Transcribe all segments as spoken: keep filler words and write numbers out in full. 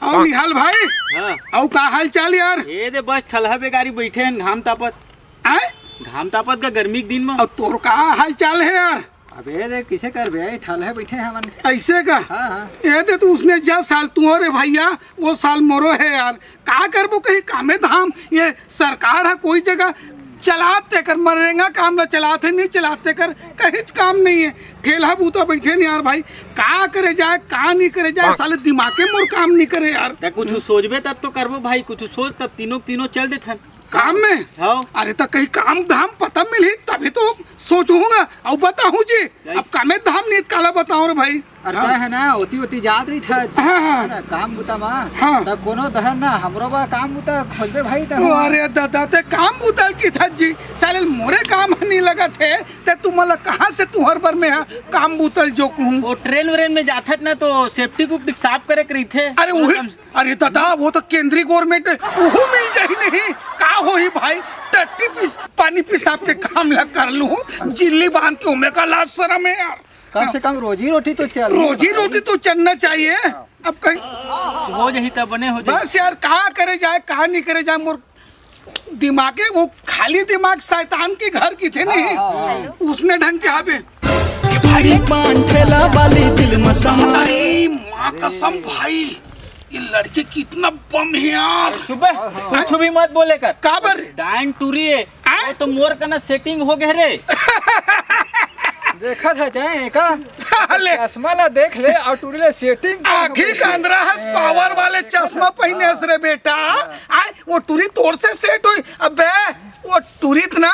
अउ निहाल भाई, हाँ। अउ का हाल चाल यार? ए दे बस ठलहा बेगारी बइठे हन घाम तापत। आय? घाम तापत का गर्मी के दिन म। अउ तोर का हाल चाल हे यार? अबे रे, किसे करबे? ए, ठलहा बइठे हन हमन। अइसे का? हाँ, हाँ। ए दे तू उसने जा साल तू हो रे भइया, वो साल मोरो हे यार। का करबो कहीं कामे धाम, ये सरकार ह कोई जगह चलात तेकर मरेंगा काम ला चलात हे, नहीं चलात तेकर कहींच काम नहीं हे। ठेलहा बूता बइठे नहीं यार भाई, का करे जाय, का नहीं करे जाय, साले दिमागे मोर काम नहीं करे यार। त कुछ सोचबे तब तो करबो भाई, कुछ सोच तब तीनों के तीनों चल देथन। काम में? हाँ। अरे त कहीं काम धाम पता मिलही तभी तो सोचहूँगा, अउ बताहूँ जी। अब कामे धाम नहीं त काला बताहूँ रे भाई। अरे हाँ। तैं हे ना, ओती ओती जात रहिथस। हाँ, हाँ। है ना, काम बुता मा। हाँ। त कोनो डहर ना, हमरो बर काम बुता खोजबे भाई, त ओ, हम अरे दादा, तैं काम बुता ल किथस जी, साले मोरे काम ह नहीं लगत हे, त तुमन ला कहाँ से तुंहर बर में हा काम बुता ल जोकहूँ? ओ ट्रेन व्रेन में जाथस ना, तो सेप्टिक उप्टिक साफ करे के रहिथे। अरे वो उही, कम अरे दादा, वो तो केंद्रीय गवर्नमेंट हे, उहू मिल जाही नहीं, का होही भाई, टट्टी पीस, पानी पेशाब के काम ला कर लूँ, जिल्ली बांध के ओमे का लाज सरम हे यार। कम से कम रोजी रोटी तो चल। रोजी रोटी तो चलना चाहिए। अब कहीं हो जाही तब बने हो जाही। बस यार, कहाँ करे जाय, कहाँ नहीं करे जाय, मोर दिमागे वो खाली दिमाग शैतान के घर किथे नहीं, हाँ, हाँ, हाँ। उसने ढंग के आवे। भारी पान ठेला वाली दिल में समा। अरे माँ कसम भाई, ये लड़के कितना बम है यार। सुबह कुछ भी मत बोले कर। काबर? डायन टूरी है। आय? वो तो मोर कना सेटिंग हो गए रे। देखत हे जाए एका। ले। चश्मा ला देख ले अउ टूरी ले सेटिंग कर आँखी के अंदरा हस पावर वाले चश्मा पहिने हस रे बेटा। आय, वो टूरी तोर से सेट होही। अबे, वो टूरी त ना,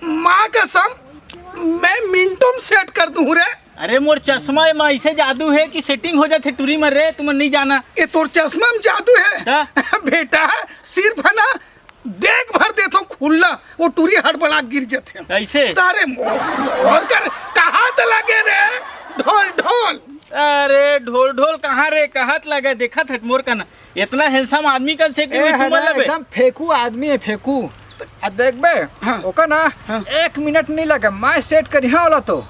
माँ कसम, मैं मिनटों में सेट कर दूँ रे। अरे मोर चश्मा म अइसे जादू हे कि सेटिंग हो जाथे टूरी म रे, तुमन नहीं जाना। ये तोर चश्मा म जादू हे। त? बेटा, सिर्फ है ना, देख भर देथों खुल्ला, वो टूरी हड़बड़ा गिर जथे। कइसे? तारे मोर, मोर कर कहाँ त लगे रे, ढोल ढोल। अरे ढोल ढोल कहाँ रे, कहाँ त लगे, देखत हस मोर कना। इतना हैंडसम आदमी कन सेटिंग ए, में है तुमन ना, लबे। एकदम फेंकू आदमी हे, फेंकू। आ देखबे, हाँ। ओकर ना, हाँ। एक मिनट नहीं लगे, मैं सेट करिहां ओला तो।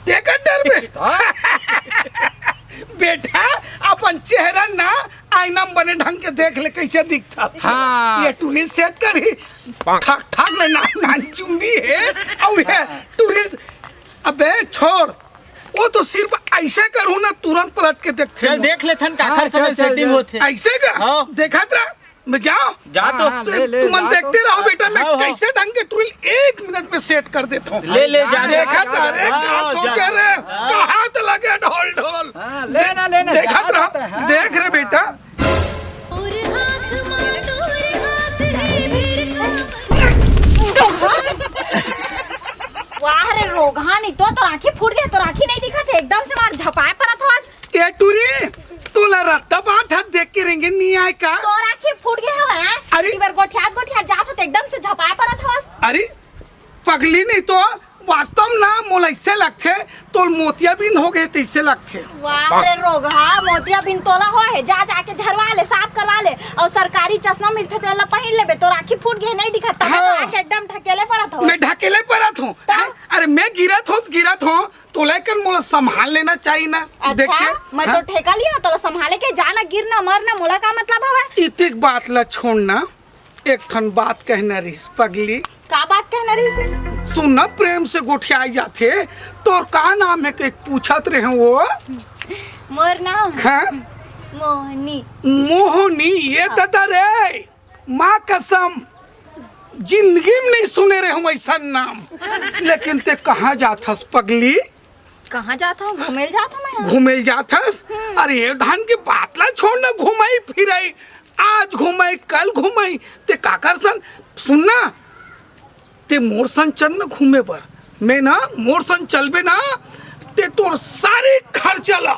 तेकर डर में? हाँ। बेटा, अपन चेहरा ना आईना में बने ढंग के देख ले, कइसे दिखथस। हाँ। ये टूरी सेट करही, ठक ठक ले ना, नान चुंदी हे, अउ ये टूरी, अबे छोड़, वो तो सिर्फ अइसे करहूँ ना, तुरंत पलट के देखथे। चल देख लेथन, काखर हाँ, चल, संग चल, सेटिंग चल। होथे। अइसे का? हाँ। देखत रह, मैं जाओ। जा तो। हाँ, हाँ, ले, ले, तुमन जा देखते तो। रहो बेटा, मैं हाँ, हाँ। कइसे ढंग के टूरी एक मिनट में सेट कर देथों। ले, ले, जा, जा, देखत जा, रह रे, जा, का जा, सोचे जा। रे, हाँ। कहाँ त लगे ढोल ढोल। हाँ, ले ना, ले ना, देखत जा रह, तो है। देख रे बेटा। वाह रे रोगहा, नहीं तो तोर आँखी फूट गे, तोर आँखी नहीं दिखत हे, एकदम से मार झपाए परत हो आज। ए टूरी, तोला रद्दा बांध हाथ देख के रेंगे नहीं आय का? तोर आँखी फूट गे हवय, हैं? अरे। इबर गोठियात गोठियात जात हो, त एकदम से झपाए परत हवस। अरे, पगली नहीं तो, वास्तव ना मोला अइसे लगथे, तोर मोतियाबिंद हो गे तइसे लगथे। वाह रे रोगहा, मोतियाबिंद तोला हो हे, जा जाके झरवा ले, साफ करवा ले, अउ सरकारी चश्मा मिलथे तेला पहिन लेबे, तोर आँखी फूट गे नहीं दिखत, तब हाँ। तो आँख एकदम ढकेले परत हो। मैं ढकेले परत हूँ। तब? हैं? अरे मैं गिरत हूँ, गिरत हूँ, तोला कन मोला संभाल लेना चाहिए ना, अच्छा, देख के। मैं हाँ? तो ठेका लिया, तोला संभाले के, जा ना, गिर ना, मर ना, मोला का मतलब हवय? इतिक बात ला छोड़ ना, एक ठन बात कहना रहिस पगली। का बात कहना रहिस? सुन ना, प्रेम से गोठियाई जाथे, तोर का नाम हे के पूछत रहे वो? मोर नाम? हाँ? मोहनी। मोहनी, ये हाँ। ददा रे, माँ कसम, जिंदगी में नहीं सुने रहे हूँ ऐसा नाम। लेकिन ते कहाँ जात हस पगली? कहाँ जात हूँ? घूमे ल जात हूँ मैं। घूमे ल जात हस? हम्म। अरे ये धान के बात ला छोड़ ना, घुमाई फिराई, आज घुमाई कल घुमाई, ते काकर सन? सुन ना, ते मोर संग चल ना घूमे बर, मैं ना मोर संग चलबे ना, ते तोर सारे खर्चा ला,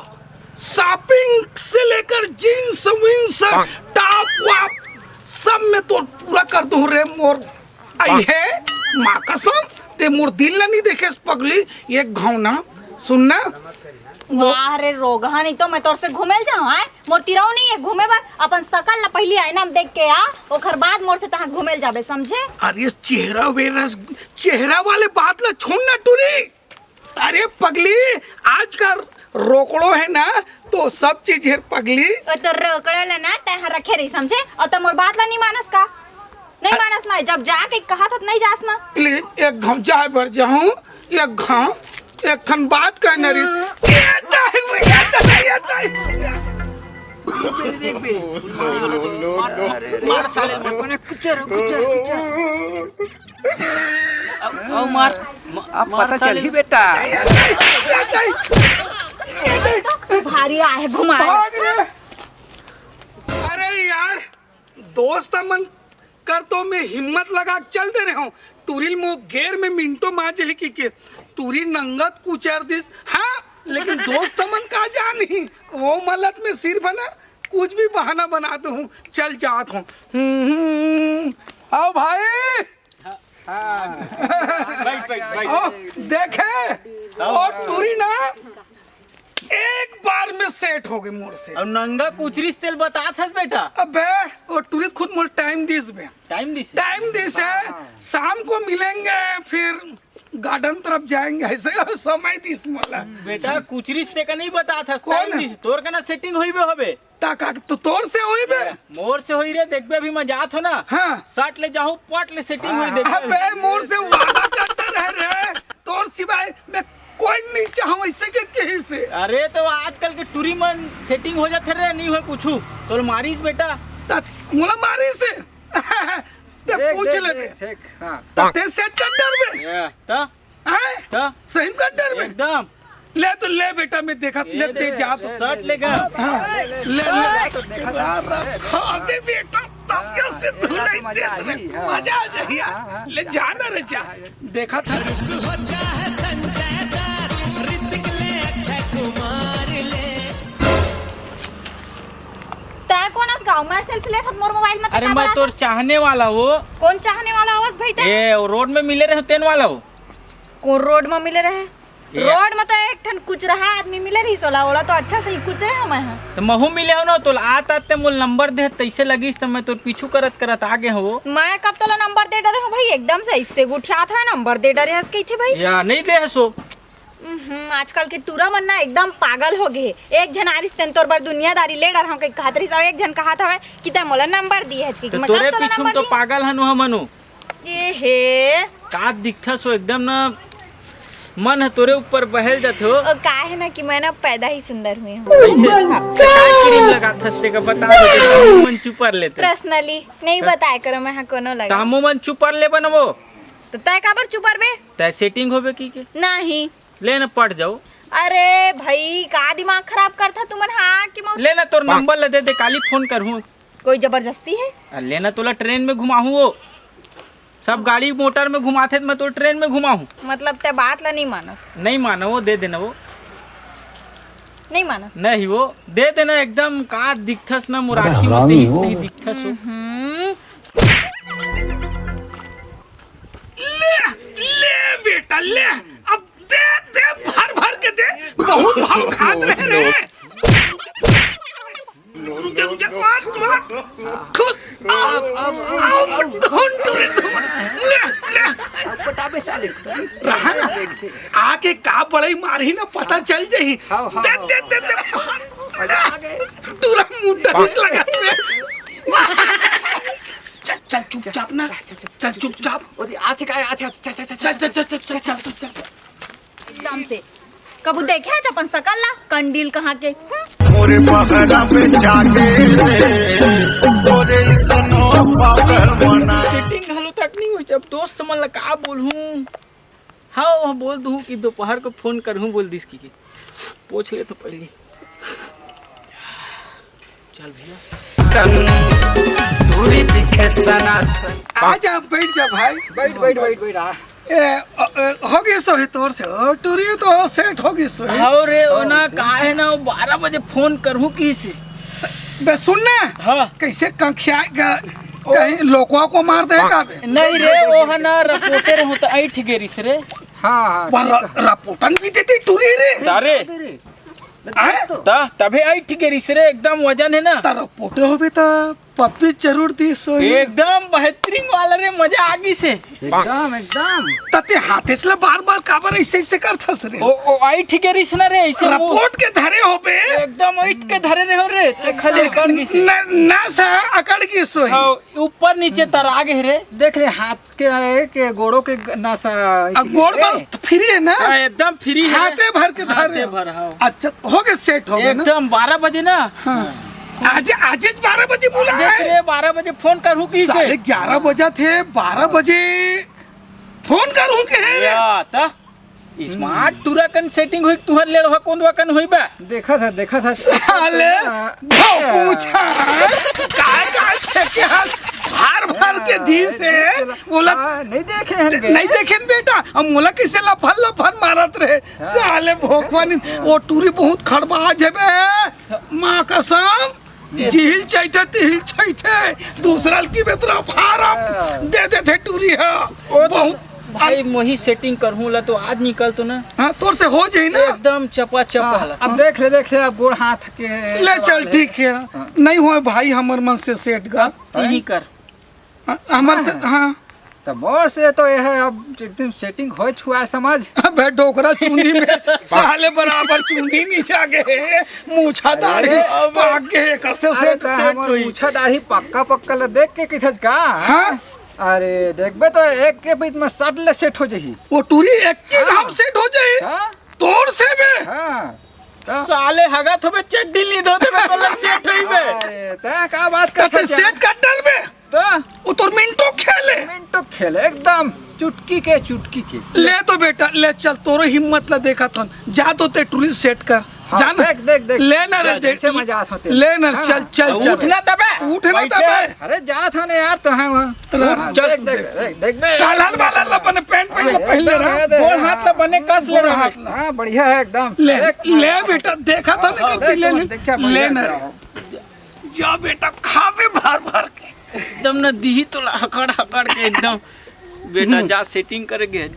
शॉपिंग से लेकर जींस वींस, टॉप वॉप, सब मैं तोर पूरा कर दूँ रे मोर। आई हे, माँ कसम, ते मोर दिल ला नहीं देखेस पगली, एक घाव ना, सुन ना। वाह रे रोगहा, नहीं तो मैं तोर से घूमे ल जाऊँ, हैं? मोर तिरऊ नहीं है घूमे बर, अपन सकल ला पहली आईना में देख के आ, ओखर बाद मोर से तहाँ घूमे ल जाबे, समझे? अरे चेहरा वेरा, चेहरा वाले बात ला छोड़ ना टूरी। अरे पगली, आज का रोकड़ो हे ना, तो सब चीज हे पगली। ओ तो रोकड़ो ले ना, तैं ह रखे रही समझे, अउ त मोर बात ला नहीं मानस का? नहीं मानस ना, जब जाके कहा था नहीं जास ना। प्लीज, एक घाव जाए बर जाहूँ, एक घाव, एक ठन बात कहना रही। ये दाई, ये दाई, ये दाई। देख बे, मार, मार साले, मार, मार, कुचर, कुचर, कुचर। अब, अब मार, म-, अब मार पता साले। चलही बेटा। भारी आहे घुमाए। भाग रे। अरे यार, दोस्त मन कर तो मैं हिम्मत लगा के चल दे रहे हूँ। टूरी ल मो गेर में मिनटो मा जही की के टूरी नंगत कुचर दिस। हाँ, लेकिन दोस्त मन का जानी, वो मलत में सिर्फ है ना, कुछ भी बहाना बना दो हूँ, चल जात हूँ। हम्म, हम्म, आओ भाई। हाँ। बैठ, बैठ, बैठ। ओ, देखे, और टूरी ना एक बार में सेट हो गई मोर से। और नंगा कुचरी से तेल बतात हस बेटा। अबे, वो टूरी खुद मोर टाइम दिस बे। टाइम दिस? टाइम दिस है, हाँ, हाँ। शाम को मिलेंगे, फिर गार्डन तरफ जाएंगे, ऐसे समय दिस मोला। बेटा, कुचरी से का नहीं बतात हस, कौन? टाइम दिस, तोर का ना सेटिंग होई बे होबे। ता का तो तोर से होई बे? ए, मोर से होई रे, देखबे अभी मैं जात हो ना। हाँ। सट ले जाहूँ, पट ले सेटिंग होई, हाँ, देखबे अभी। अबे, मोर से वादा करता रहे रे, तोर सिवाय मैं कोई नहीं चाहूँ ऐसे के कहीं से। अरे तो आजकल के टूरी मन सेटिंग हो जाथे रे, नहीं होय कुछू। तोर मारिस बेटा। ता मोला मारिस? ते देख, पूछ देख, ले बे। देख, देख, हाँ। ता ते सेट कर डर बे। ए, ता? हैं? ता? सही में कर डर बे। एकदम। ले तो ले बेटा, मैं देखा, ये ले दे दे, जा तो। शर्ट लेगा। हाँ, ले, ले। तो देखा था। हाँ, अबे बेटा, तब हाँ, कैसे तू एला तो नहीं मजा देख रहे? आही, हाँ। मजा आ जाही। हाँ, हाँ, ले जा। जाना रे, जा। हाँ, ये देखा था। तैं कोन अस गाँव में सेल्फी लेत हस मोर मोबाइल में? अरे, तैं मैं काबर तोर आथस? चाहने वाला वो। कौन चाहने वाला आवस भाई तैं? ए, वो रोड में मिले रहे, तेन वाला वो। कौन रोड में मिले रहे? ए। रोड में तो एक ठन कुचरहा आदमी मिले रहिस, ओला, ओला तो अच्छा सही कुचरे हूँ मैं ह। तो महू मिले हो ना, तो आत आते मोल नंबर दे, तैसे लगिस तो मैं तोर पीछू करत करत आ गे हूँ। मैं कब तोला नंबर दे डरे हूँ भाई? एकदम से ऐसे गुठियात है, नंबर दे डरे हस कहिथे भाई। या नहीं दे हसो। हम्म, आजकल के टूरा मन ना एकदम पागल हो गए हे। एक झन आरिस तेन तोर बर दुनियादारी ले डर हम कहीं कहत रहिस, अउ एक झन कहत हवे कि तैं मोला नंबर दिए हस कि तो मैं तोरे कब तोला पीछू में नंबर तो दिए? पागल हनु हमनु। ए हे। का दिखथस हो एकदम ना, मन ह तोरे ऊपर बहल जाथे हो। ओ, का है ना कि मैं ना पैदा ही सुंदर हुई हूँ। कैसे? हाँ। तो का क्रीम लगाथस तेका बता दे, तो मन चुपर लेते। पर्सनली नहीं बताया करो, मैं हाँ कोनो लगा। तामो मन चुपर ले बनबो। तो तय काबर चुपर बे? तय सेटिंग होबे की के? नहीं। ले ना पट जाओ। अरे भाई, का दिमाग खराब करथा तुमन, हाँ कि मौत? ले ना तोर नंबर ला दे दे, काली फोन करहूँ। कोई जबरदस्ती है? आ, ले ना तोला ट्रेन में घुमाहूँ वो। सब गाड़ी मोटर में घुमाथे, मैं तो ट्रेन में घुमाहूँ। मतलब तै बात ला नहीं मानस? नहीं मानो वो, दे देना वो। नहीं मानस? नहीं वो, दे देना एकदम। का दिखथस ना, मोर अबे आँखी में हरामी तेईस हो। तेईस दिखथस हो। हम्म। ले, ले बेटा, ले। अब दे, दे, भर, भर के दे। बहुत भाव खात रहे रे। रुक जा, रुक जा, मत, मत। खुश। आओ, आओ, आओ, आओ, आओ। धुन टूरे, धुन। ले, ले। अब पटाबे साले। रहा ना। आके का बड़ई मारही ना, पता चल जाही। हाँ, हाँ, दे, हाँ, दे, हाँ। दे, दे। मजा आ गए। टूरा मुंडा इस लगा। चल, चल, चुपचाप ना। चल, चल, चल, चल, चल, चुपचाप। अरे, आथे का, आथे, आथे, चल, चल, चल, चल, चल, चल, चल, चल, चल। एकदम से। कबू देखे आज अपन सकल ला, कंडील कहाँ के? हम्म। मोरे पहरा पे जाके रे, तोरे सनो पागल बना। सेटिंग घलो तक नहीं हुई, जब दोस्त मन ला का बोलहूँ? हाँ, वो बोल दूँ कि दोपहर को फोन करहूँ, बोल दिस कि, कि। पूछ ले तो पहले। चल भैया। दूरी दिखे सनातन। आ जा, बैठ जा भाई। बैठ, बैठ, बैठ, बैठ, आ। ए, अ, अ, हो गई सोही तोर से, ओ, टूरी तो सेट हो गई सोही। हाँ रे, ओ ना, का है ना, वो बारह बजे फोन करहूँ किसे। बे सुन ना, हाँ। कैसे कंखिया का, कहीं लोकवा को मार दे का बे? नहीं रे, वो है ना, रपोटे रहूँ तो ऐठ गेरिस रे। हाँ, हाँ, वह ठीक है। र-, रपोटन भी देती टूरी रे। तारे। अरे। आए? ता, तभे ऐठ गेरिस रे, एकदम वजन है ना। तारा पोटे होबे त पप्पी जरूर दिस होही। एकदम बेहतरीन वाला रे, मजा आ गिस हे। एकदम, एकदम। त तें हाथेच ला बार-बार काबर अइसे-अइसे करथस रे? ओ, ओ, अइठ गे रिहिस ना रे, अइसे वो रपोट के धरे होबे। एकदम अइठ के धरे रेहेंव रे, त खाली अकड़ गिस हे। न-, नस ह अकड़ गिस होही। हाँ, ऊपर नीचे तरा गे हे रे। देख रे, हाथ के, के गोड़ों के ग-, नस, अब गोड़ ए। बस फ्री हे ना? हाँ, एकदम फ्री हे। हाथे भर के धरे। हाथे भर, हाँ। अच्छा, हो गे, सेट हो गे ना? एकदम बारह बजे ना। हाँ। आज, आज बारह बजे बोला देख हे। रे, बारह बजे फोन करहूँ कहिस हे। साढ़े ग्यारह बजत हे, बारह बजे फोन करहूँ कहे रे। या, त स्मार्ट टूरा कन सेटिंग होही, तुंहर लेड़वा कोंदवा कन होही बे। देखत हस, देखत हस। साले, हाँ। भौंकूछा, काय, काय फेंके हस, भर, भर के दिस हे, हाँ, ओला हाँ, नइ देखे हन बे। नइ देखे हन बेटा, अब मोला कइसे लफर, लफर मारत रहे, हाँ। साले भोकवानी, वो टूरी बहुत खड़बाज हे बे, माँ कसम। जिहिल चहिथे, तिहिल चहिथे, दूसरा ल की बेतरा फारम दे देथे टूरी ह। ओ तो बहुत भाई, मोही सेटिंग करहूँ ला तो आज निकल तो ना। हाँ, तोर से हो जाही ना। एकदम चपा चपा हाँ, ला। अब देख ले, देख ले, अब गोड़ हाथ के ले चल, ठीक हे। हाँ। नइ होय भाई, हमर मन से सेट गा। तिही कर। हाँ, हमर से, हाँ। हाँ। त मोर से तो यह अब एकदम सेटिंग होय छुआ समझ। अबे डोकरा चुंदी में साले बराबर चुंदी नीचा गे हे, मूछा दाढ़ी अरे, पाक गे हे, एकर से अरे सेट। त हमर मूछा दाढ़ी पक्का पक्का ला देख के किथस का? हाँ? अरे देखबे तो एक के बीच में सट ले सेट हो जाही। वो टूरी एक के हाँ। हम सेट हो जाही। हाँ? तोर से बे। हाँ। त साले हगत होबे, चड्डी नी धोते बे, तोला सेट होइबे। अरे, तैं का बात त करत हस सेट कर डरबे। त? वो तोर मिनटो खेले। मिनटो खेले, एकदम चुटकी के, चुटकी के। ले तो बेटा, ले चल, तोरो हिम्मत ला देखत हन। जा तो तें टूरी सेट कर। हाँ, जा ना। देख, देख, देख। ले ना रे, जा, देख। जैसे मजा आत होते। ले ना, हाँ। चल, चल, चल। उठ ना तबे। उठ ना बैठे। तबे। अरे, जात हन यार, तो है वहाँ। रह, हाँ, चल देख, तू देख, देख। देख, देख बे। कालर वाला ला बने पैंट, पैंट ला हाँ, पहन ले एकदम, रहा। एकदम, गोड़ हाँ, हाथ ला हाँ। बने कस ले गोड़ रहा। हाथ ला। हाँ, बढ़िया है एकदम। ले, देख, ले बेटा, देखा था हाँ, ना हाँ, करती, देख, ले, देख, ले। देख, क्या ले बढ़िया ना है। रे। जा बेटा, खाबे भर भर के। एकदम ना दिही तोला हकड़ हकड़ के एकदम। बेटा, हम्म। जा सेटिंग करे गे।